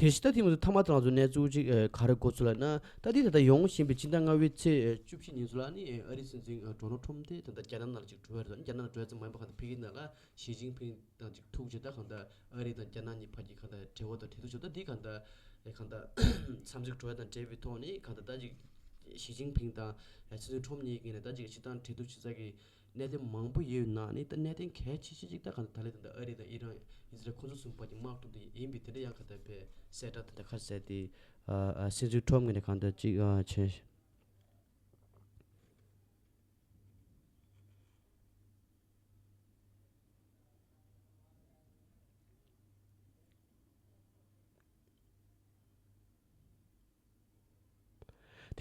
དེ་བཞིན་ད་དེ་མ་ཚོ་ཐ་མ་དེ་ང་ཚོ་གནས་ཚུལ་ཅིག་ག་རེ་གོ་ཚུལ་ལབ་ན་ད་དེ་ད་ལྟ་ཡོང་བཞིན་པའི་སྤྱི་ཟླ་ལྔ་པའི་ཚེས་བཅུ་བཞི་ཉིན་ཚོ་ལ་ནི་ཨ་རིའི་སྲིད་འཛིན་ཌོ་ནལ་ཁྲོམ་དེ་ད་ལྟ་རྒྱ་ནག་ནང་ལ་ཅིག་འགྲོ་བ་རེད། རྒྱ་ནག་ལ་འགྲོ་ཡ་ཙམ་མ་ཡིན་པ་གང་ལྟར་ཕ་གི་ནང་ལ་ཞི་ཅིན་ཕིང་དང་ཅིག་ཐུག་བྱས་ད་གང་ལྟར་ཨ་རི་དང་རྒྱ་ནག་གཉིས་བར་གྱི་གང་ལྟར་འབྲེལ་བ་དང་འབྲེལ་གཏུག་བྱས་ད་དེ་གང་ལྟར་གང་ལྟར་འཚམས་གཟིགས་འགྲོ་ཡ་དང་འབྲེལ་བའི་ཐོག་ནས་གང་ལྟར་ད་ཅིག་ཞི་ཅིན་ཕིང་དང་སྲིད་འཛིན་ཁྲོམ་གཉིས་ཀྱིས་ནས་ད་ཅིག་སྤྱིར་བཏང་འབྲེལ་གཏུག་བྱེད་ས་ཀྱི་གནད་དོན་མང་པོ་ཡོད་ནང་ནས་ད་གནད་དོན་གལ་ཆེ་ཤོས་ཅིག་ད་གང་ལྟར་ད་ལན་ད་ལྟ་ཨ་རི་དང་ཨི་རན་ཨི་ཟི་རལ་ཁོ་ཚོ་གསུམ་བར་གྱི་དམག་འཁྲུག་དེ་ཡིན་པས་དེ་འདྲ་ཡང་གང་ལྟར་བས་གསལ་བསྒྲགས་དེ་འདྲ་ཁ་གསལ་ཏེ་སྲིད་འཛིན་ཁྲོམ་གྱིས་ནས་གང་ལྟར་ཅིག་བྱས།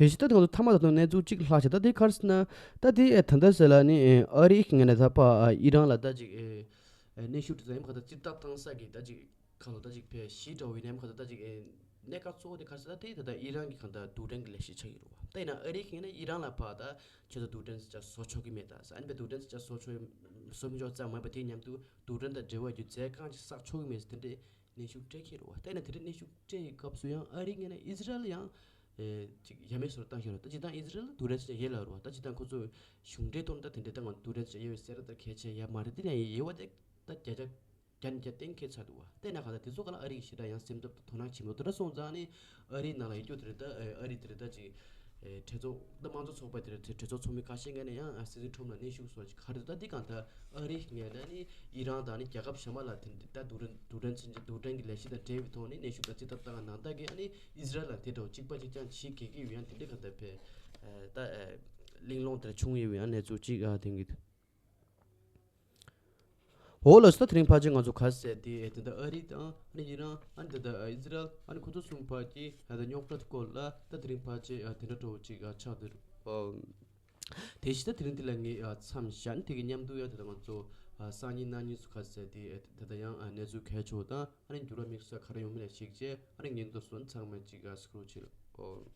དེ་བཞིན་ད་དེ་ང་ཚོ་མཐའ་མ་ད་དུང་གནས་ཚུལ་གཅིག་ལྷག་བྱས། ད་དེ་ག་རེ་ཟེར་ན་ད་དེ་ཨེ་ད་ལྟ་ཟེར་ལ་ནི་ཨེ་ཨ་རི་གི་ངོས་ནས་ད་ཕར་ཨ་ཨི་རན་ལ་ད་ཅིག་ཨེ་ཨེ་གནོན་ཤུགས་དེ་ཚོ་ཡང་ག་ད་ཙིར་ཐག་བཏང་ས་གི་ད་ཅིག་ག་ལོ་ད་ཅིག་ཕར་གཞི་འདྲ་བོ་ཡིན་ནའི་ག་ད་ད་ཅིག་ཨེ་གནད་འགག་གཙོ་བོ་དེ་ག་རེ་ཟེར་ན་ད་དེ་ད་ལྟ་ཨི་རན་གྱི་ག་ད་རྡུལ་ཕྲན་གྱི་ལས་གཞི་ཆགས་ཀྱི་རེད་བ། ད་ཡིན་ན་ཨ་རི་གི་ངོས་ནས་ཨི་རན་ལ་ཕར་ད་ཁྱོད་ཚོ་རྡུལ་ཕྲན་ཅིག་བཟོ་ཆོག་གི་མེད་ད་ཟེར། ཨ་ནི་ཕར་རྡུལ་ཕྲན་ཅིག་བཟོ་ཆོག་བཟོ་མི་ཆོག་ཙམ་མ་ཡིན་པ་དེ་མཉམ་དུ་རྡུལ་ཕྲན་དང་འབྲེལ་བ་ཡོད་རྫས་རྐང་ཅིག་བསགས་ཆོག་གི་མེད་ཟེར་དེ་འདྲའི་གནོན་ཤུགས་སྤྲད་ཀྱི་རེད་བ། ད་ཡིན་ན་དེ་འདྲའི་གནོན་ཤུགས་སྤྲད་ཡི་སྐབས་སུ་ཡང་ཨ་རིའི་ངོས་ནས་ཨི་ཟི་རལ་ཡང་ཨེ་ཅིག་ཡ་མེད་བཟོ་འདྲ་བཏང་ཤག་རེད། ད་སྤྱིར་བཏང་ཨི་ཟི་རལ་རྡུལ་ཕྲན་ཟེར་ཡས་ལ་རེད་བ། ད་སྤྱིར་བཏང་ཁོ་ཚོ་གཞུང་འབྲེལ་ཐོག་ནས་ད་དེ་འདྲའི་ད་ང་རྡུལ་ཕྲན་ཟེར་ཡས་ཡོད་ཟེར་ད་གལ་ཆེ་ཡ་མ་རེད། དེ་ཡང་ཡོད་བ་དེ་ད་བརྒྱ་ཆ་བརྒྱ་ནས་བརྒྱ་གཏན་འཁེལ་ཚར་འདུག་བ། དེ་ན་གང་ལྟར་དེ་ཚོ་ག་ལ་ཨ་རི་གི་ཞེ་དྲག་ཡང་སེམས་འཚབ་དང་དོ་སྣང་བྱེད་མི་འདུག་དེ་འདྲ་སོང་ཙང་ནི་ཨ་རིའི་ནང་ལ་ཡོད་རྒྱུ་དེ་རེད་ད་ཨ་རི་དེ་རེད་ད་ཅིག་ ཨེ་གྲོས་ཚོགས་ད་དམངས་གཙོ་ཚོགས་པ་དེར་གྲོས་ཚོགས་ཚོགས་མི་ཁ་ཤས་ངོས་ནས་ཡང་སྲིད་འཛིན་ཁྲོམ་ལ་གནོན་ཤུགས་བཟོ་ཅིག་ག་རེ་འདུག་ད་འདི་གང་ལྟར་ཨ་རི་ངོས་ནས་ནི་ཨི་རན་དང་ནི་རྒྱལ་ཁབ་གཞན་པ་ལ་དེ་འདི་ལྟར་རྡུལ་ཕྲན་རྡུལ་ཕྲན་ཚན་ཆེན་རྡུལ་ཕྲན་གྱི་ལས་གཞི་དང་འབྲེལ་བའི་ཐོག་ནས་གནོན་ཤུགས་དང་རྩིས་ཐབས་བཏང་གནང་སྟངས་ཀྱིས་ཨ་ནི་ཨི་ཟི་རལ་ལ་དེ་འདྲ་བོ་གཅིག་པ་གཅིག་རྐྱང་བྱེད་དགོས་ཀྱི་ཡོད། ཡང་དེ་འདྲའི་གང་ལྟར་བས་ད་གླེང་སློང་དེ་འདྲ་བྱུང་ཡོད་པའི་ཡང་གནས་ཚུལ་གཅིག་ཨ་དེང་གི་འདུག་འོ་ལགས་སོ། ད་དེ་རིང་ཕལ་ཆེར་ང་ཚོ་ག་ཟེར་དེ་ཨེ་དེ་འདྲ་ཨ་རི་དང་ཨ་ནི་ཨི་རན་ཨ་ནི་དེ་འདྲ་ཨི་ཟི་རལ་ཨ་ནི་ཁོ་ཚོ་གསུམ་བར་གྱི་ཨ་ད་རྙོག་དྲ་སྐོར་ལ་ད་དེ་རིང་ཕལ་ཆེར་ཨ་དེ་འདྲ་འདྲ་བོ་ཅིག་ཨ་ཆགས་འདུག་ཨོ། དེ་བཞིན་ད་དེ་རིང་འདི་ལ་ངས་ཨ་མཚམས་བཞག་ནས་དེ་གི་མཉམ་དུ་ཡང་དེ་ད་ང་ཚོ་ཨ་སང་ཉིན་གནངས་ཉིན་སུ་ག་ཟེར་དེ་ཨེ་དེ་ད་ཡང་ཨ་གནས་ཚུལ་གལ་ཆེ་བ་དང་ཨ་ནི་འགྱུར་བ་དམིགས་བསལ་ག་རེ་ཡོང་མིན་ལ་གཞིགས་བྱས་ཨ་ནི་ངས་འདུག་སོང་ཚང་མ་ཅིག་ཨ་སྐུ་རོགས་བྱེད་ཨོ།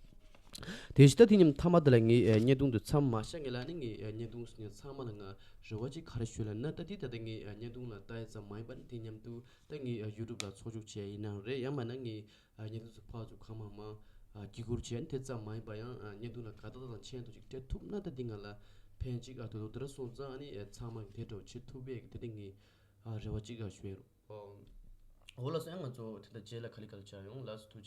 དེ་བཞིན་ད་དེ་མཉམ་མཐའ་མ་དེ་ལ་ངས་ཨ་བརྙན་ཐུང་འདི་མཚམས་མ་བཞག་ངེས་ལ་ནི་ངས་ཨ་བརྙན་ཐུང་ཟེར་ནས་ཚང་མ་ལ་ང་རེ་བ་ཅིག་ག་རེ་ཞུ་ལབ་ན་ད་དེ་ད་ལྟ་ངས་ཨ་བརྙན་ཐུང་ལ་ལྟ་ཡ་ཙམ་མ་ཡིན་པ་ནི་དེ་མཉམ་དུ་ད་ངས་ཨ་ཡུ་ཊུབ་ལ་ཚོགས་ཞུགས་བྱས་ཡིན་ནའང་རེད། ཡང་མིན་ན་ངས་ཨ་བརྙན་ཐུང་ཚོ་ཕར་ཚུར་གང་མང་མང་ཨ་བརྒྱུད་བསྐུར་བྱས་ནས་དེ་ཙམ་མ་ཡིན་པ་ཡང་ཨ་བརྙན་ཐུང་ལ་དགའ་རྟགས་དང་མཆན་དུ་ཅིག་སྤྲད་ཐུབ་ན་ད་དེ་ང་ལ་ཕན་ཅིག་ཨ་དོ་དོ་དེ་འདྲ་སོང་ཙང་ཨ་ནི་ཨ་ཚང་མ་གི་དེ་འདྲ་བོ་བྱེད་ཐུབ་པའི་གི་དེ་དེ་ངས་ཨ་རེ་བ་ཅིག་ཨ་ཞུ་ཡ་རོ། འོ་ལགས་སོ། ཡང་ང་ཚོ་དེ་འདྲ་རྗེས་ལ་ག་ལེ་ག་ལེ་བྱ་ཡོང་། ལགས་སོ། ཐུགས་རྗེ་ཆེ།